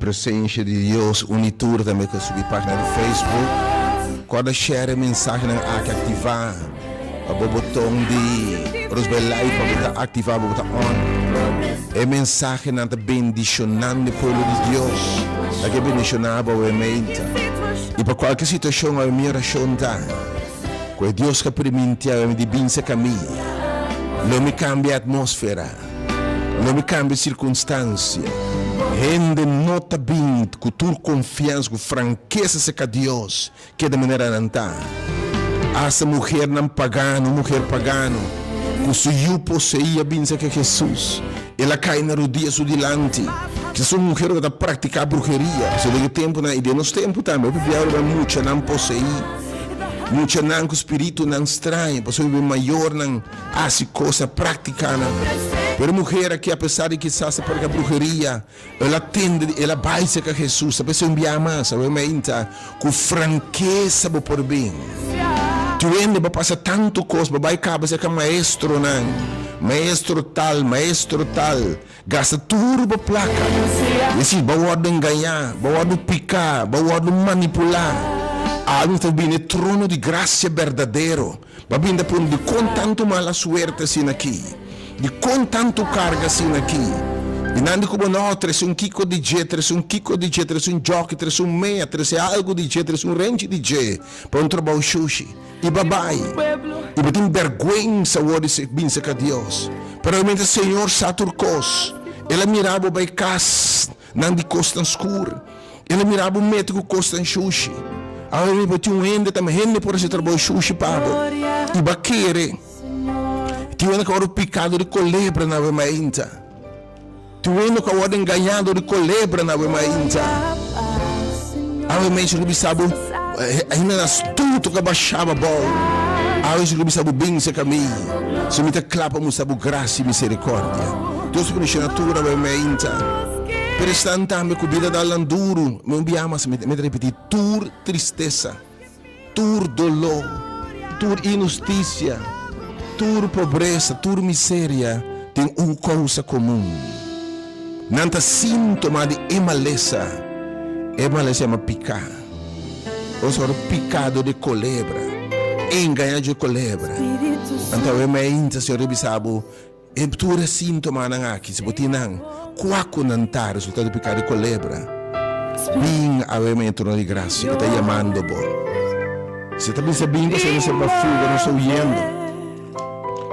presencia di Dios uni tur tambe ku subi página di Facebook. Korda share e mensahenan aki aktivá pa bo boton di Rosbel Live pa bo ta aktivá, bo ta on. E mensahenan ta bendishonando e pueblo di Dios. Ta ke bendishoná bo awe meinta. I pa kualke situashon awe mi orashon ta ku e Dios ku a priminti awe mi di binse kami lo mi kambia e atmósfera. Lo mi kambia sirkunstansia. Hende no ta bin ku tur konfiansa, ku frankesa serka Dios, keda manera nan ta. Asta muhernan pagano, un muher pagano, ku su yu poseí a bin serka Hesus. El a kai na rudia su dilanti. Kisas un muher ku ta praktiká bruheria, pasobra den e tempunan i den nos tempu tambe, hopi biaha riba muchanan poseí, muchanan ku spiritunan straño, pasobra riba e mayornan. Hasi cosa, practica nan. Pero e muher aki, apesar di kisas a practica bruheria, el a tende di, el a bai cerca Jesus. Ta p'esei un bia mas, awe mainta, cu frankesa bo por bin. Tu hende bo pasa tantu cos, bo bai caba cerca maestronan, maestro tal, maestro tal, gasta tur bo placa. Y si bo wordo engaña, bo wordo pica, bo wordo manipula, algo ta bini e trono di gracia berdadero. Bo a bin ta puntra dikon tantu mala suerte asina aki? Dikon tantu karga asina aki? I nan di ku bo, No, trese un kiko di dje, trese un kiko di dje, trese un djòki, trese un mea, trese algu di dje, trese un renchi di dje pa un trabou shushi. I bo a bai. I bo tin bèrgwensa awor di bin serka Dios. Pero realmente Señor sa tur kos. El a mira bo bai kas nan di kosnan skur. El a mira bo mete ku kosnan shushi. Awe mi bo tin un hende tambe, hende por hasi trabou shushi pa bo. I bo a kere. Tin hende ku a wòrdu piká dor di kolebra na awe mainta. Tin hende ku a wòrdu engañá dor di kolebra na awe mainta. Awe mensha ku bisa bo, hende astuto ku a basha bo abou. Awe mensha ku bisa bo, Bin serka mi, si mi ta kla pa mustra bo grasia i miserikòrdia. Dios ta kondishoná tur awe mainta. Pero esnan tambe ku bida dal nan duru, mi un bia mas mi ta ripití, tur tristesa, tur doló, tur inhustisia, tur pobresa, tur miseria tin un kousa komun. Nan ta síntoma di e malesa. E malesa yama piká. Nos a wòrdu piká dor di e kolebra, engañá dje kolebra. Anto awe mainta Señor ta bisa bo, E tur e síntomanan aki, si bo tin nan, kua ku nan ta resultado di piká di kolebra? Bin awe maña trono di grasia, e ta yamando bo. Si e ta bisa bin pasobra nos ta pa fuga, nos ta huyendo.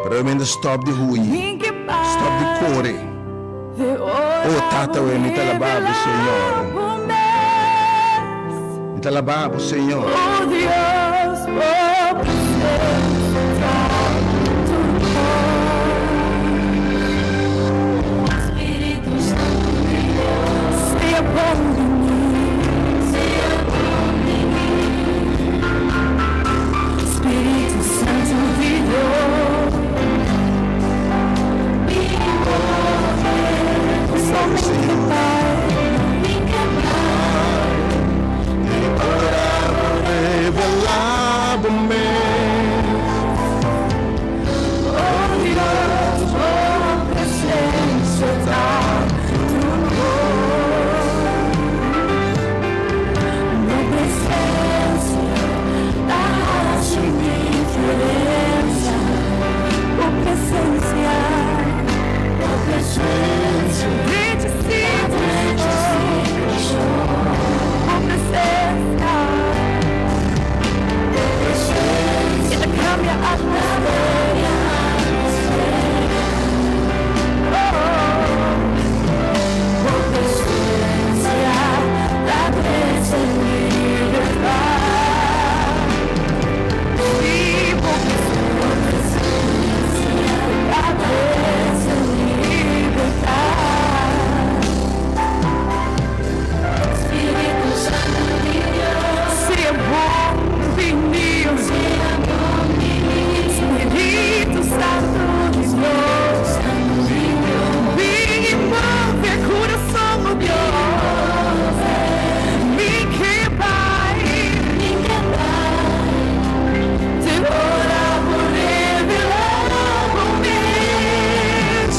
Pero awe stòp di huyi, stòp di kore. O Tata awe mi ta alabá bo, Señor. Mi ta alabá bo, Señor.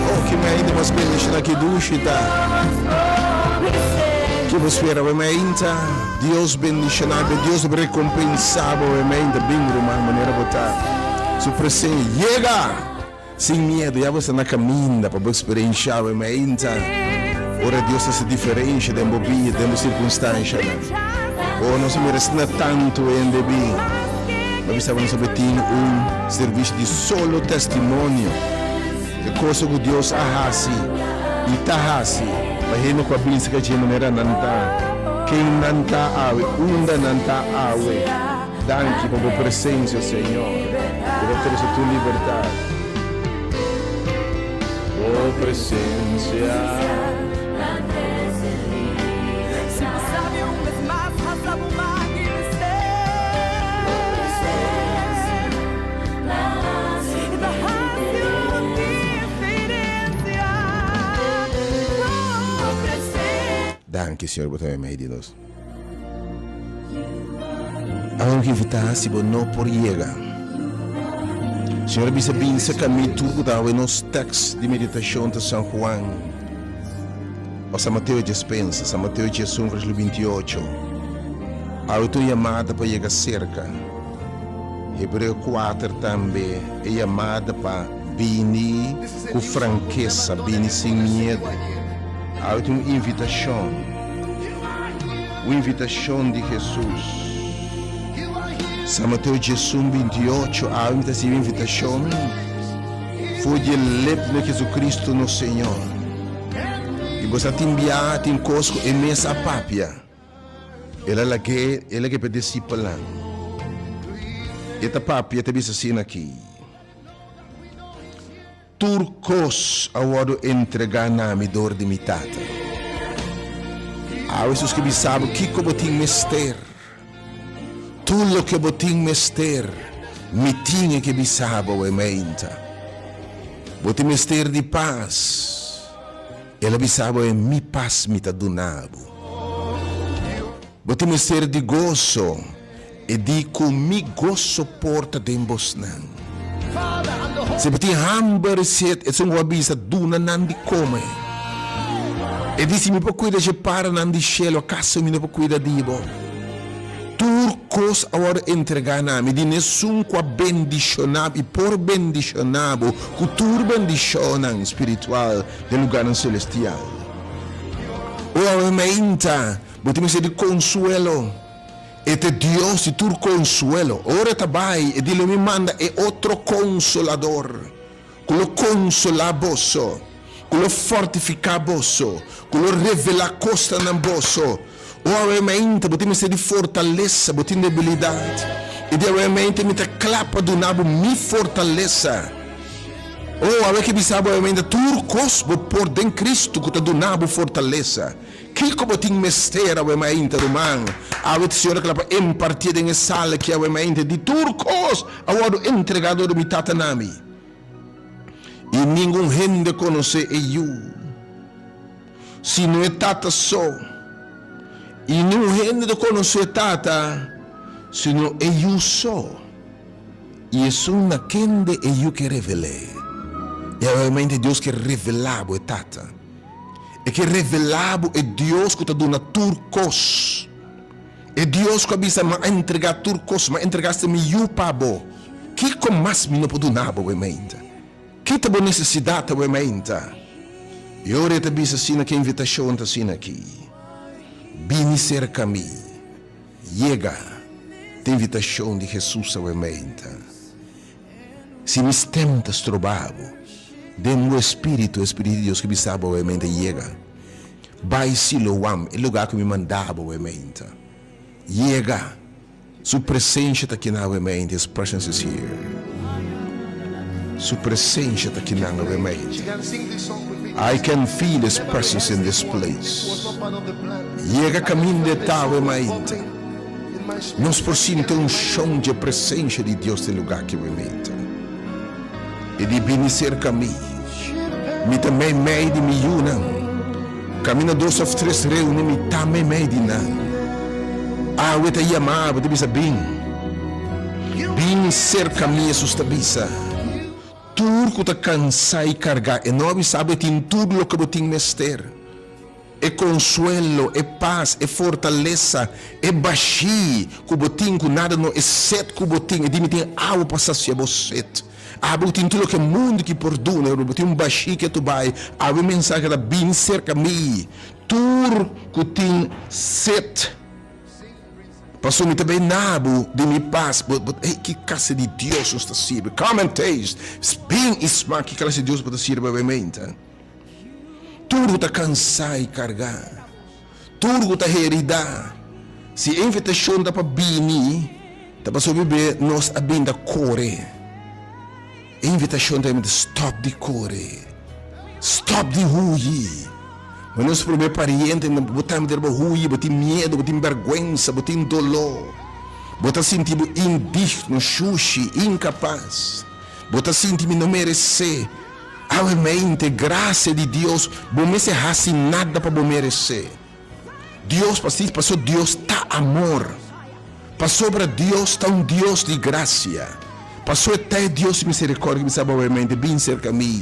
Oh, ki mainta mas bendiciona ki dushi ta. Ki bo spera bo meinta? Dios bendiciona bo, Dios recompensa bo meinta. Bin ruman manera bo ta. Su presencia yega sin miedo. Ya bo sta na caminda pa bo experiencia bo meinta. Ora Dios haci diferencia den bo bida, den bo circunstancianan. Oh, nos a mira asina tanto hende bin. Bo bisa bo nos a tin un servicio di solo testimonio. E cosa cu Dios a haci y ta haci pa hende cu a binse ca dje manera nan ta, ken nan ta awe, unda nan ta awe. Danki pa bo presencia, Señor, cu ta trece tur libertad. Bo presencia. Danki Señor bo ta meimei di nos. Awe mi invita si bo no por yega. Señor a bisa bin serka mi tur ku ta awe nos tekst di meditashon ta San Juan o San Mateo djespensa, San Mateo 11 versíkulo 28. Awe ta un yamada pa yega serka. Hebreo kuater tambe e yamada pa bini ku frankesa, bini sin miedu. Awe tin un invitashon, un invitashon di Hesus. San Mateo 11, 28, awe mi ta risibi invitashon for di e lep di Hesukristu nos Señor. I bo sa tin biaha tin kos ku e mes a papia. El a lag'é, el a lag'é pa e disipelnan. E ta papia, e ta bisa asina aki, Tur kos a wòrdu entregá na mi dor di mi Tata. Awe Hesus ke bisa bo kiko bo tin mester. Tur loke bo tin mester, mi tin e ke bisa bo awe meinta. Bo tin mester di pas. El a bisa bo, E mi pas mi ta duna bo. Bo tin mester di goso, e di ku mi goso por ta den bosnan. Si bo tin hamber i set, esun ku a bisa, Duna nan di kome. E di, Si mi por kuida dje paranan di shelu, akaso mi no por kuida di bo? Tur kos a wòrdu entregá na mi, di nesun ku a bendishoná i por bendishoná bo ku tur bendishonnan spiritual den lugánan selestial. O awe meinta, bo tin mester di konsuelo. E ta e Dios di tur konsuelo. Ora e ta bai, e di lo mi manda e otro Konsolador, ku lo konsolá boso, ku lo fortifiká boso, ku lo revelá kosnan na boso. O awe meinta, bo tin mester di fortalesa, bo tin debilidat. I di awe meinta mi ta kla pa duna bo mi fortalesa. O awe ke bisa bo awe meinta, tur kos bo por den Kristu ku ta duna bo fortalesa. Kiko bo tin mester awe meinta, ruman? Awe ta Señor a kla pa impartié den e sala aki awe meinta di tur kos a wòrdu entregá dor di mi Tata na mi. I ningun hende konosé e Yu, sino e Tata so, i niun hende ta konosé e Tata, sino e Yu so, i esun na kende e Yu ke revel'é. I awe Dios ke revelá bo e Tata. E ke revelá bo e Dios ku ta duna tur kos. E Dios ku a bisa, Mi a entregá tur kos, mi a entregá hasta mi Yu pa bo. Kiko mas mi no por duna bo, wemeinta? Ki ta bo nesesidat, wemeinta? I ora e ta bisa asina, ki invitashon ta asina aki? Bini serka mi. Yega ta invitashon di Hesus awemeinta. Si mi stem ta stroba bo, den bo espiritu, e Spiritu di Dios ke bisa bo awemeinta, yega. Bai Siloam, e lugá ku mi manda bo awemeinta. Yega. Su presencia ta kinan awemente, His presence is here. Su presencia ta kinan awemente. I can feel His presence in this place. Yega caminda e ta awemente. Nos por sinti e uncion dje presencia di Dios den lugar aki awemente. E di bini cerca mi. Mi ta meimei di mi yunan. Caminda dos of tres reuni mi ta meimei di nan. Awe ta yama bo ta bisa bin. Bin cerca mi Jesus ta bisa. Tur cu ta cansa y carga e no a bisa bo e tin tur loke bo tin mester. E konsuelo, e pas, e fortalesa, e bashí ku bo tin ku nada no, e set ku bo tin, e di mi tin awa pa sasia bo set. Abo ku tin tur loke mundu ki por duna, pero bo tin un bashí ke tu bai. Awe mensahe ta bini serka mi, tur ku tin set. Pasobra mi ta bay na bo di mi pas. Bo, bo, hey, ki clase di Dios nos ta sirbi? Come and taste. Bin y smak ki clase di Dios bo ta sirbi awe-mente. Tur ku ta kansá i kargá, tur ku ta heridá, si e invitashon ta pa bini, ta pasobra bibé nos a bin ta kore. E invitashon ta bini stòp di kore, stòp di huyi. Ma nos promé parientenan, bo tambe ta riba huyi, bo tin miedu, bo tin bèrgwensa, bo tin doló, bo ta sinti bo indigno, shushi, inkapas, bo ta sinti mi no meresé. Awe mente, gracia di Dios, bo mester haci nada pa bo merece. Dios pasis paso Dios ta amor. Pasobra Dios ta un Dios di gracia. Paso e ta e Dios di misericordia ki bisa bo awe mente, bin cerca mi,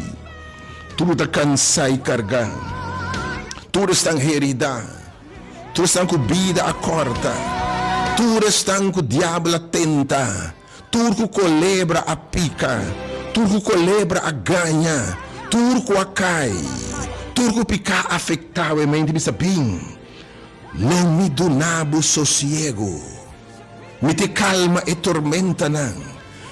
tur bo ta cansa y carga, tur esnan herida, tur esnan cu bida a corta, tur esnan cu diabel a tenta. Tur ku kolebra a pika, tur ku kolebra a gaña, tur ku a kai, tur ku piká afektá e mente bisa bin, Lo mi duna bo sosiegu. Mi te kalma e tormentanan,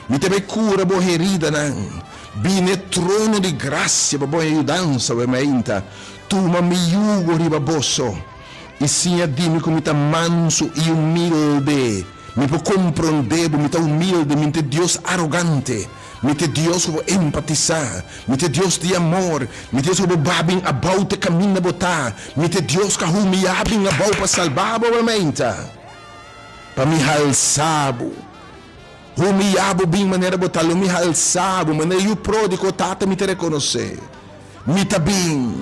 mi ta bai kura bo heridanan. Bini e trono di grasia pa bo haña yudansa, wè mainta. Tuma mi yugo riba boso i siña di mi ku mi ta mansu i humilde. Mi por komprondé bo, mi ta humilde, mi n'te Dios arogante, mi t'e Dios ku bo empatisá, mi t'e Dios di amor, mi t'e Dios ku bo baha bin abou te kaminda bo ta, mi t'e Dios ku a humiyá bin abou pa salbá bo awe-meinta, pa mi halsá bo. Humiyá bo bin manera bo ta, lo mi halsá bo, manera yu pródigo tata mi ta rekonosé. Mi ta bin,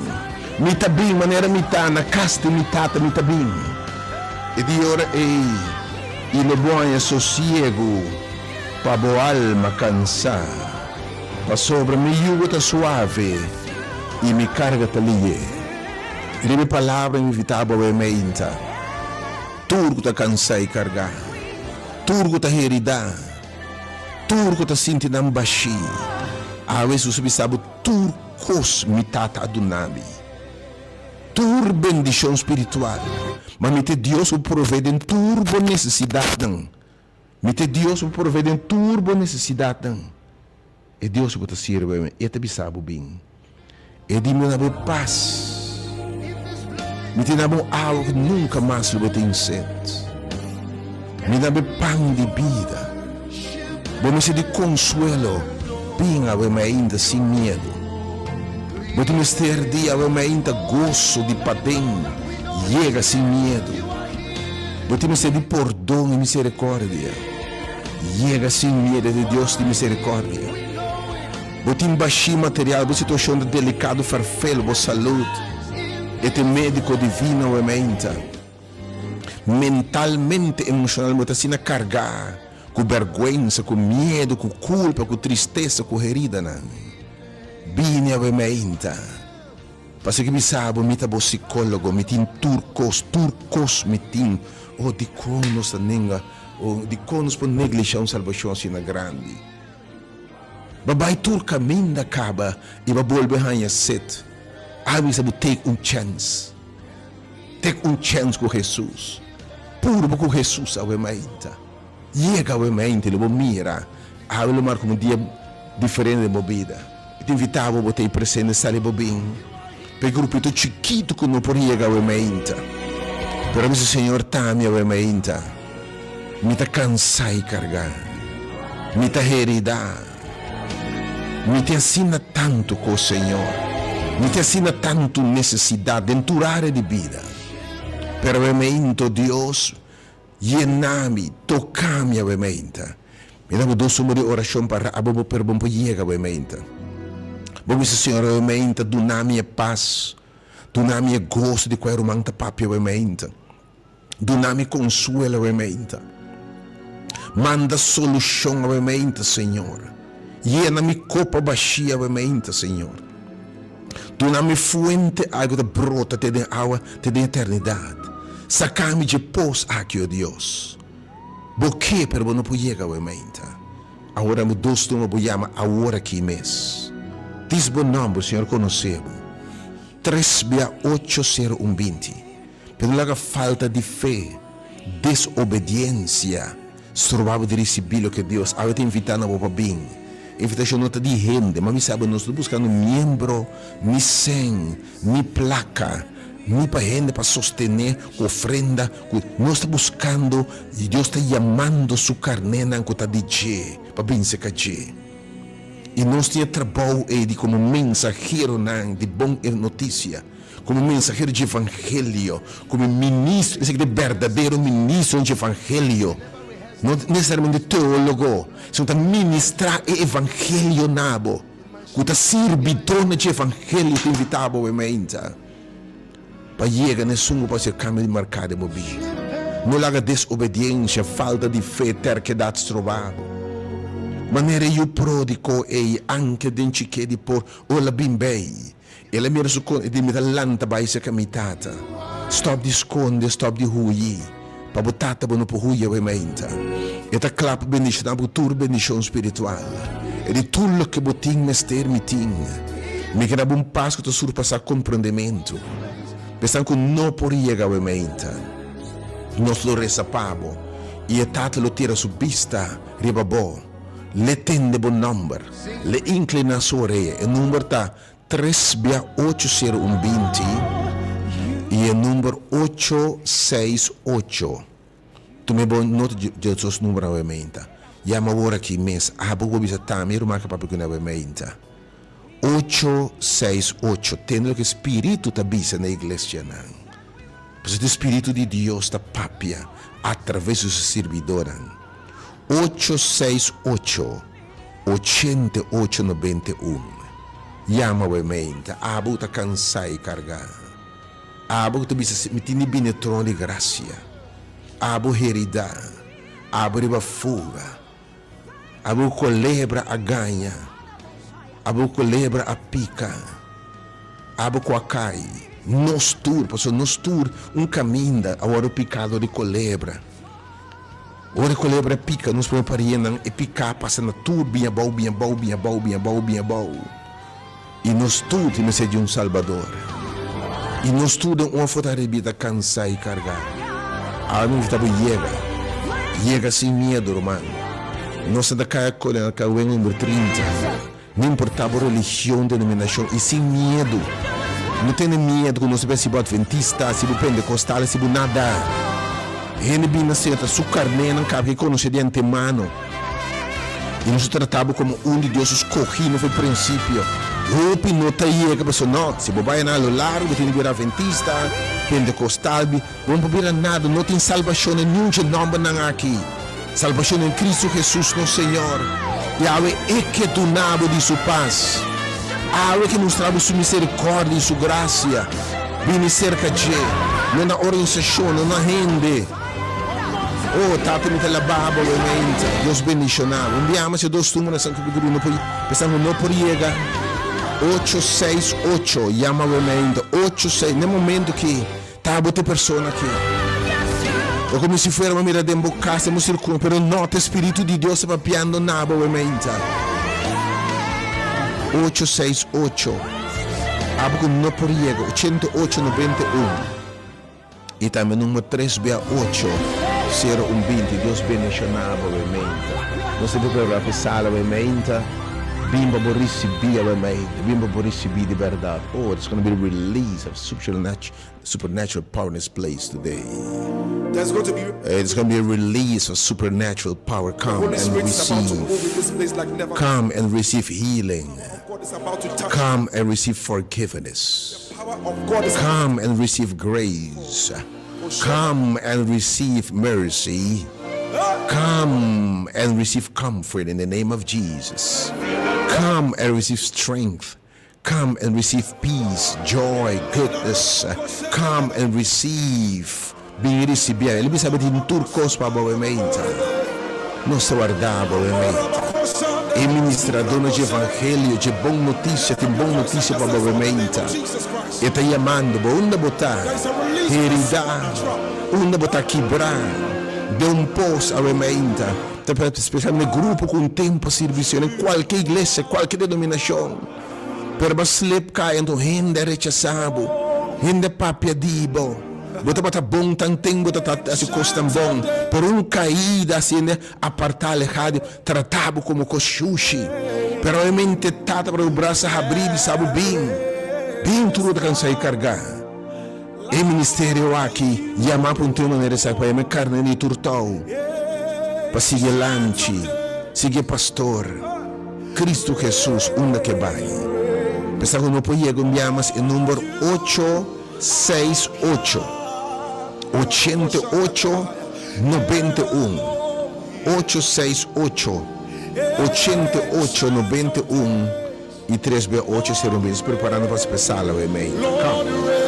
mi ta bin manera mi ta na kas di mi tata mi ta bin. E di ora ei i lo bo haña sosiegu pa bo alma kansá, pasobra mi yugo ta suave i mi karga ta liye. Riba e palabra mi invitá bo awe meinta, tur ku ta kansá i kargá, tur ku ta heridá, tur ku ta sinti nan bashí, awe Hesus a bisa bo, Tur kos mi Tata a duna mi, tur bendishon spiritual, ma mi ta e Dios ku provee den tur bo nesesidatnan. Mi ta e Dios ku provee den tur bo nesesidatnan. E Dios ku bo ta sirbi, e ta bisa bo bin. E di mi na bo pas. Mi ta na bo awa ku nunka mas lo bo tin set. Mi na bo pan di bida. Bo mester di konsuelo, bin awe mainta sin miedu. Bo tin mester di awe mainta goso di paden, yega sin miedu. Bo tin mester di pordon i misericordia, yega sin miedu di Dios di misericordia. Bo tin bashí material, bo situacion ta delicado, ferfel bo salud, e ta e medico divino awe mainta. Mentalmente, emocionalmente bo ta asina carga cu berguensa, cu miedo, cu culpa, cu tristesa, cu heridanan. Bini awe meinta. Pasobra ki bisa bo, mi ta bo psicologo, mi tin tur cos, tur cos mi tin. Oh, dicon nos ta nenga, oh, dicon nos por neglisha un salbacion asina grandi? Bo bai tur caminda caba y bo bolbe haña set. Awe bisa bo take un chance. Tek un chèns ku Hesus. Purba ku Hesus awe mainta. Yega awe mainta i lo bo mira. Awe lo marka un dia diferente den bo bida. Mi ta invitá bo bo ta ei presente sali bo bin pa e grupito chikitu ku no por yega awe mainta. Pero a bisa Señor ta mi awe mainta. Mi ta kansá i kargá. Mi ta heridá. Mi tin asina tantu kos, Señor. Mi tin asina tantu nesesidat den tur área di bida. Pero awemeinta, o Dios, yena mi, toka mi awemeinta. Mi ta bo dos suma di orashon pa abo bo, pero bo no por yega awemeinta. Bo bisa, Señor, awemeinta duna mi e pas, duna mi e goso di kua e ruman ta papia awemeinta. Duna mi konsuelo awe meinta. Manda solushon awe meinta, Señor. Yena mi kopa bashí awe meinta, Señor. Duna mi fuente ai ku ta brota te den awa te den eternidat. Saka mi dje pos aki, o Dios. Bo ke, pero bo no por yega awe mainta. Awor bo dos tumba bo yama awor aki mes. Dis bo nòmber, Señor konosé bo. Tres bia ocho sero un 20. Pero no laga falta di fe, desobediensia, stroba bo di risibí loke Dios awe ta invitá na bo pa bin. Invitashon no ta di hende, ma mi sa bo nos no buskando miembro, ni sèn, ni plaka, ni pa hende pa sostené ku ofrenda, ku nos ta buskando i Dios ta yamando su karnénan ku ta di dje pa bin serka dje. I nos tin e trabou ei di komo mensaheronan di bon notisia, komo mensahero dje evangelio, komo ministro, esaki ta e berdadero ministronan dje evangelio, no nesesariamente teólogo, sino ta ministrá e evangelio na bo, ku ta sirbidónan dje evangelio ta invitá bo awe mainta pa yega na esun ku por hasi e kambio di marká den bo bida. No laga desobediensia, falta di fe, terkedat stroba bo. Manera e yu pródigo ei, anke den chiké di por, ora el a bin bei, el a mira su kon, e di, Mi ta lanta bai serka mi tata. Stòp di skonde, stòp di huyi. Pa bo tata bo no por huyi awe mainta. E ta kla pa bendishoná bo ku tur bendishon spiritual. E di tur loke bo tin mester, mi tin. Mi ke da bo un pas ku ta surpasá komprondementu. P'esnan ku no por yega awe mainta, nos lo resa pa bo i e Tata lo tira su bista riba bo. L'e tende bo nòmber. L'e inkliná su orea. E number ta Tres bia ocho sero un 20 i e number ocho seis ocho. Tuma e bon nota di e dos numbernan awe meinta. Yama awor aki mes. Abo ku bo bisa tambe e ruman ke papia ku nan awe meinta. Ocho seis ocho. Tende loke e Spiritu ta bisa na e iglesianan. Pasobra e Spiritu di Dios ta papia atraves di su sirbidornan. Ocho seis ocho. 88 91 Yama bo e meinta, abo ku ta kansá i kargá, abo ku ta bisa si mi tin di bini e trono di grasia, abo heridá, abo riba fuga, abo ku kolebra a gaña, abo ku kolebra a pika, abo ku a kai, nos tur, pasobra nos tur un kaminda a wòrdu piká dor di kolebra. Ora e kolebra pika nos prome pariennan, e piká pasa na tur bin abou, bin abou, bin abou, bin abou, bin abou. I nos tur tin mester di un Salbador. I nos tur den un afo ta ribia ta kansá i kargá. Awe mi invitá bo yega. Yega sin miedu, ruman. Nos ta kaya kore na Kawen number 30. No importá bo religion, denominashon, i sin miedu. No tene miedu ku nos ta pensa si bo adventista, si bo pentecostal, si bo nada. Hende bin na seta su karnénan kaba ke konosé di antemano. I nos ta trata bo komo un di Dios su skohínan for prinsipio. Hopi no ta yega pasobra no, si bo bai na lo largu bo tin di bira adventista, pentecostal, bo no por bira nada, no tin salbashon den niun dje nòmbernan aki. Salbashon den Kristu Hesus nos Señor. I awe E ke duna bo di Su pas. Awe ke mustra bo Su miserikòrdia i Su grasia. Bini serka dje, no na organisashon, no na hende. Oh, Tata, mi ta laba bo awe mainta. Dios bendishoná bo. Un biaha mas e dos tumba na San Capitolino no por, pensando ku no por yega. Ocho seis ocho, yama awe mainta. Ocho seis, na e momento ki. Ta bo t'e persona aki. Ta komo si fuera bo mira den bo kas, den bo sirkulo, pero no, t'e Spiritu di Dios ta papiando na bo awe mainta. Ocho seis ocho. Abo ku no por yega, 88 91. I tambe number tres bia ocho, sero un 20. Dios bendiciona bo awe mainta. Nos ta prepara pa e sala awe mainta. Bin pa bo ricibi awe mainta. Bin pa bo ricibi di berdad. Oh, there's gonna be a release of supernatural power in this place today. There's going to be It's going to be a release of supernatural power. the Come Holy and Spirit is about to move in receive. this place like never. Come and receive healing. Of God is about to touch. Come and receive forgiveness. The power of God is Come and receive grace. Come and receive mercy. Come and receive comfort in the name of Jesus. Come and receive strength. Come and receive peace, joy, goodness. Come and receive. Bin risibí. El a bisa tin tur kos pa bo mainta. Nos ta warda bo mainta. E ministradónan dje evangelio, dje bon notisia, tin bon notisia pa bo meinta. E ta yamando bo. Unda bo ta heridá? Unda bo ta kibrá? Den un pos awe meinta. Ta spesialmente grupo ku un tempu a sirbi Señor den kualke iglesia, kualke denominashon. Pero bo a slip kai anto hende a rechasá bo, hende a papia di bo. Bo tabata bon tanten bo ta hasi kosnan bon, pero un kaida hasi hende apartá, alehá di bo, tratá bo komo kos shushi. Pero obviamente Tata por bo brasa habrí bisa bo, Bin, bin tur bo ta kansá i kargá. E ministerio aki yamá pa un tin manera esaki pa yama e karné di tur tou pa sigui e lamchi, sigui e pastor, Cristo Jesus, unda ke bai. P'esaki ku no por yega un bia mas e number ocho seis ocho, 88 91, ocho seis ocho, 88 91. I tres bia ocho ser un bes preparando pa spesal awe mei. Come.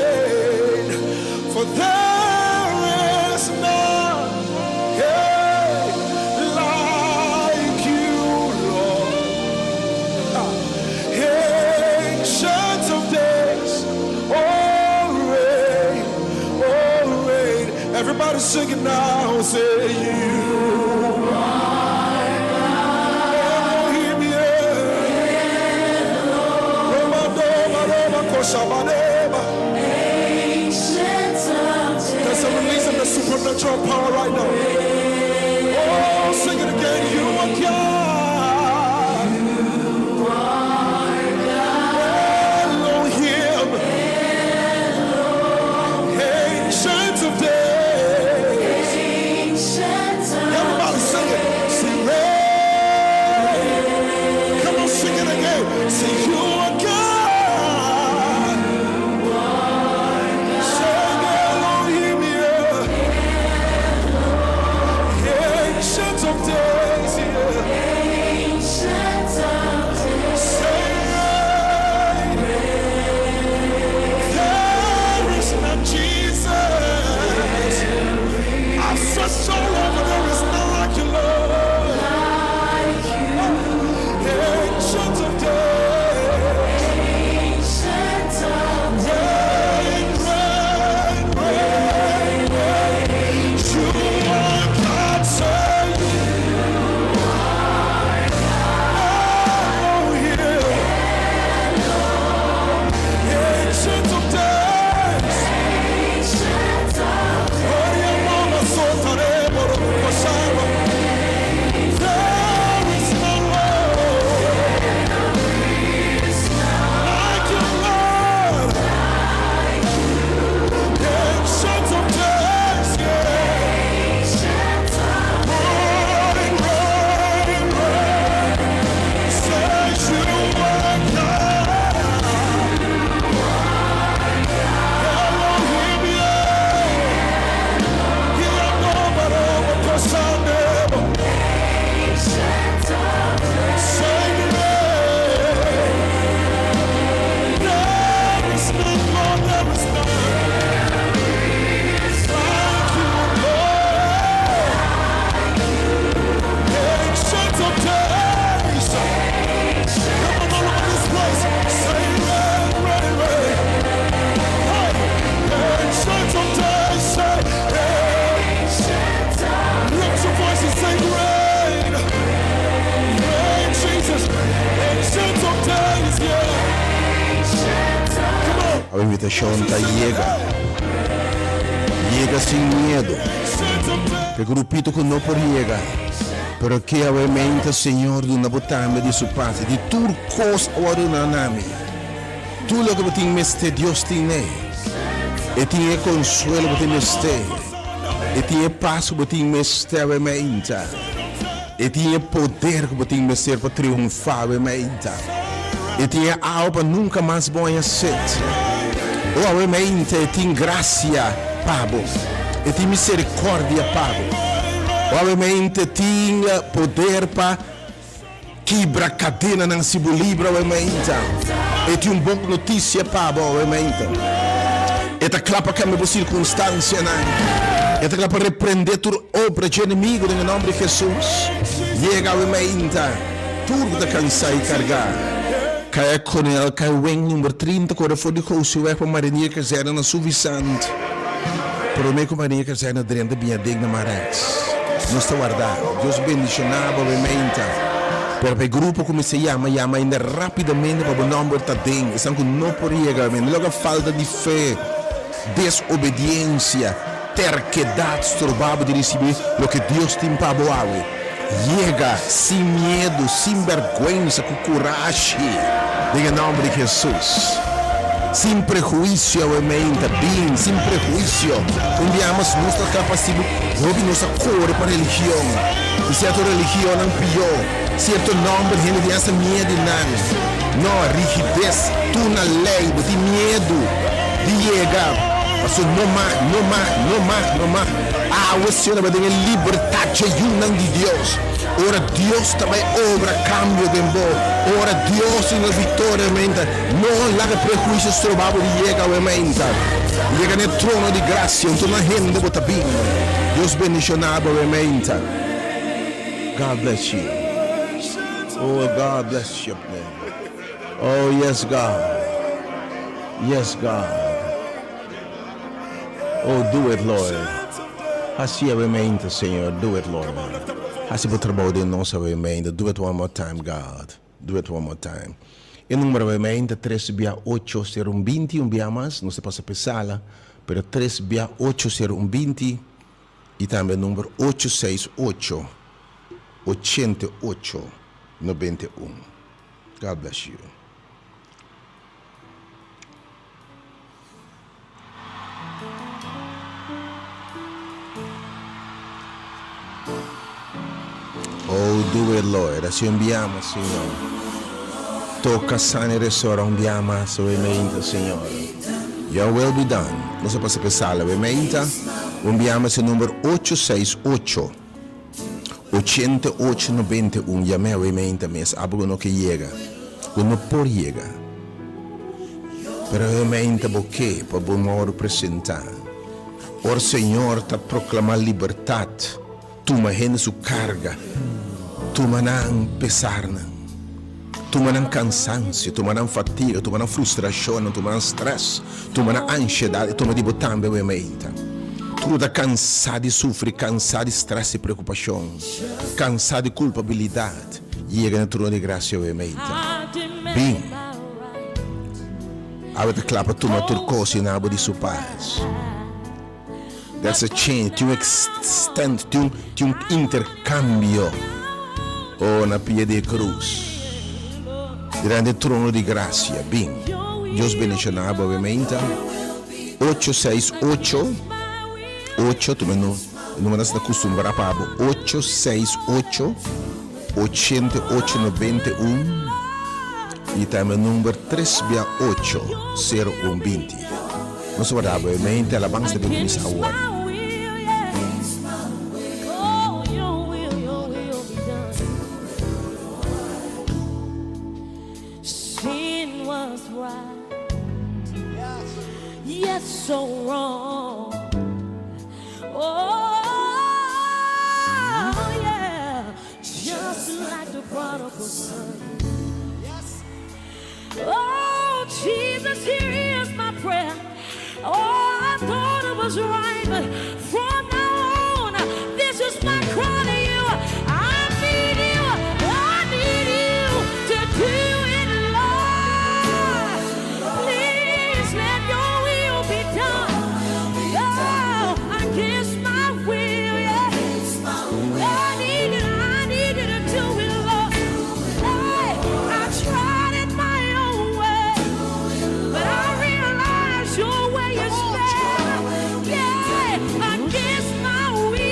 There's a release of the supernatural power right now. Oh, sing it again. You are God. You are God. Elohim. Ancient of days. Everybody sing it. Sing rain. Come on, sing it again. Say you are God. Sing Elohim, yeah. Ancient of days, yeah. Say rain. There is none Jesus. I've searched all over, there is none like you, Lord. Ancient of days. Reign, reign, reign, reign. You are God, say you Elohim. Ancient of days. There is no Lord like you, Lord. Ancient of days, yeah. Reign, reign, reign. Say you are God. Elohim, yeah. Say There is none, Lord, there is none like you, Lord. Ancient of days. Come on, all over this place. Say rain, rain, rain. Hey, ancient of days. Say rain. Lift your voice and say rain. Rain, Jesus. Ancient of days, yeah. Come on. E invitashon ta yega. Yega sin miedu. Ancient of days. E grupito ku no por yega. Pero ku obviamente Señor duna bo tambe di su parti. Di tur kos a wòrdu duná na mi. Tur loke bo tin mester Dios tin ne. E tin e konsuelo bo tin mester. E tin e pas ku bo tin mester obviamente. E tin e poder ku bo tin mester pa triunfá obviamente. E tin e awa pa nunka mas bo haña set. Obviamente e tin grasia pa bo. E tin miserikòrdia pa bo. Obviamente tin poder pa kibra kadenanan si bo libra obviamente. E tin un bon notisia pa bo obviamente. E ta kla pa kambia bo sirkunstansianan. E ta kla pa reprendé tur obra dje enemigu den e nòmber di Hesus. Yega obviamente. Tur ku ta kansá i kargá. Kaya Konel, Kai Weng number 30, kore for di Gosiweg pa Marinier Kazerne na Suffisant. Promé ku Marinier Kazerne drenta biña dek na Marex. Nos ta warda. Dios bendishoná bo meinta. Pero pa e grupo ku mester yama, yama ainda rápidamente pa bo nòmber ta den. Esnan ku no por yega, no logra falta di fe, desobediensia, terkedat stroba bo di risibí loke Dios tin pa bo awe. Yega sin miedu, sin bèrgwensa, ku kurashi, den e nòmber di Hesus. Sin prehuisio awe meinta, bin sin prehuisio. Un bia mas nos ta kapasibu, hopi nos a kore pa religion. I sierto religionnan pió, sierto nòmber hende tin hasta miedu di nan. No, rigides, tur na lei, bo tin miedu di yega, pasobra no mag, no mag, no mag, no mag. Awe Señor ta bai den e libertad dje yunan di Dios. Ora Dios ta bai obra cambio den bo, ora Dios tin e victoria meinta, no laga prehuicio stroba bo di yega awe meinta. Yega n'e trono di gracia, un torna hende bo ta bin. Dios bendiciona bo awe meinta. God bless you. Oh, God bless you. Oh, yes, God. Yes, God. Oh, do it, Lord. Hasi awe meinta, Señor. Do it, Lord. Hasi bo trabou den nos awe meinta. Do it one more time, God. Do it one more time. E number awe meinta, tres bia ocho sero un binti, un bia mas. Nos ta pasa p'e sala, pero tres bia ocho sero un binti i tambe number ocho seis ocho, ochenta i ocho, nobenta i un. God bless you. Oh, do it, Lord. Así un día más, Señor. Toca, sana y restaura un día más, obviamente, Señor. Your will be done. No se pasa pesar, obviamente. Un día más, el número 868 8891. Llame, obviamente, mes. Algo no que llega. Uno por llega. Pero obviamente, bo ke pa bo moro presentá. Ora Señor ta proclama libertad, tuma hende su carga, tuma nan pesarnan, tuma nan cansancio, tuma nan fatiga, tuma nan frustracionnan, tuma nan stress, tuma nan ansiedad, y tuma di bo tambe obviamente. Tur ta cansa di sufri, cansa di stress y preocupacion, cansa di culpabilidad, yega na trono di gracia obviamente. Bin. Awe ta kla pa tuma tur kos i nabo di su pas. That's a change, tin un extend, tin un, tin un intercambio. Oh, na pia di e krus. Dilanti e trono di gracia, bin. Dios bendiciona bo awe meinta. Ocho seis ocho, ocho, tuma e nu, e numero ta custumbra pa bo. Ocho seis ocho. 88 91 y tambe number 3 bia 8 0 1 20. Nos ta warda bo e mente alabansa ta bin cuminsa awor. Just like the prodigal son. Oh, Jesus, here is my prayer. Oh, I thought it was right, but from now on, this is my cry to you. I need you. I need you to do it, Lord. Please let your will be done. Oh, against my will, yeah. I need it, I need you to do it, Lord. Hey, I tried it my own way, but I realize your way is better. Yeah, against my will.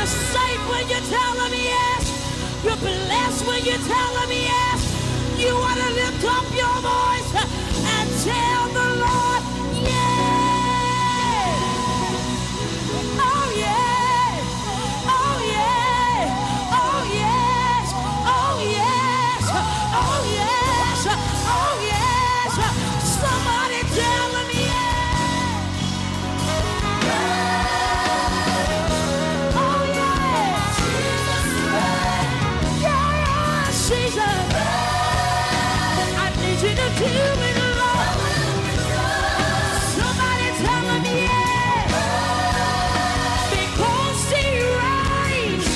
You're safe when you tell him yes. You're blessed when you tell him yes. You want to lift up your voice and tell the Lord, yes. Oh, yeah. Oh, yeah. Oh, yes. Oh, yes. Oh, yes. Oh, yes. Somebody tell him yes. Oh, yes. Yeah, Jesus. I need you to do it, Lord. Somebody tell him yes. Because he reigns.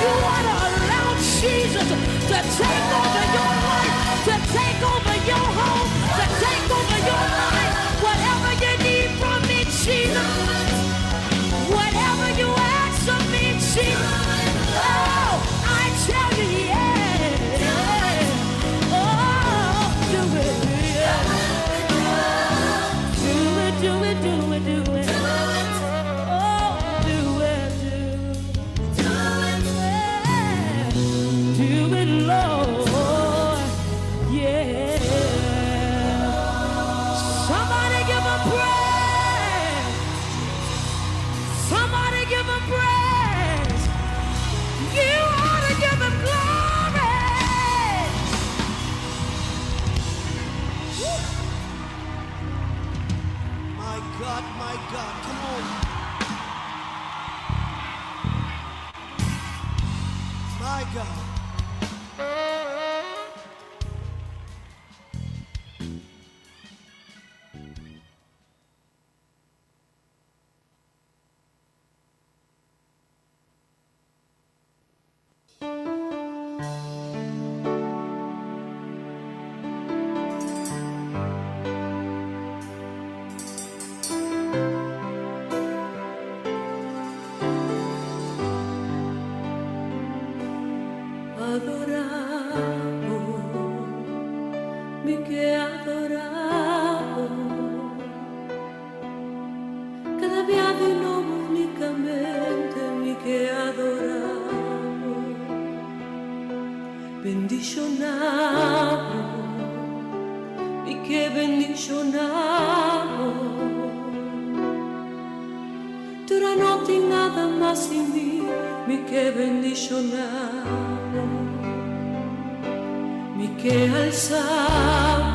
You want to allow Jesus to take over your life, to take over your home, to take over your mind. Whatever you need from me, Jesus. Whatever you ask of me, Jesus. Oh, I tell you, yeah. Oh, do it, yeah. Do it, do it, do it, do it. Oh, do it, do. Do it, do it, Lord. Yeah. Somebody give him praise. Somebody give him praise. You ought to give him glory. My God, my God, come on. My God. Adorabo, mi ke adorabo. Kada bia di nobo únikamente mi ke adorabo. Bendishonabo, mi ke bendishonabo. Tur no tin nada mas sin mi, mi ke bendishonabo. Mi ke alzabo.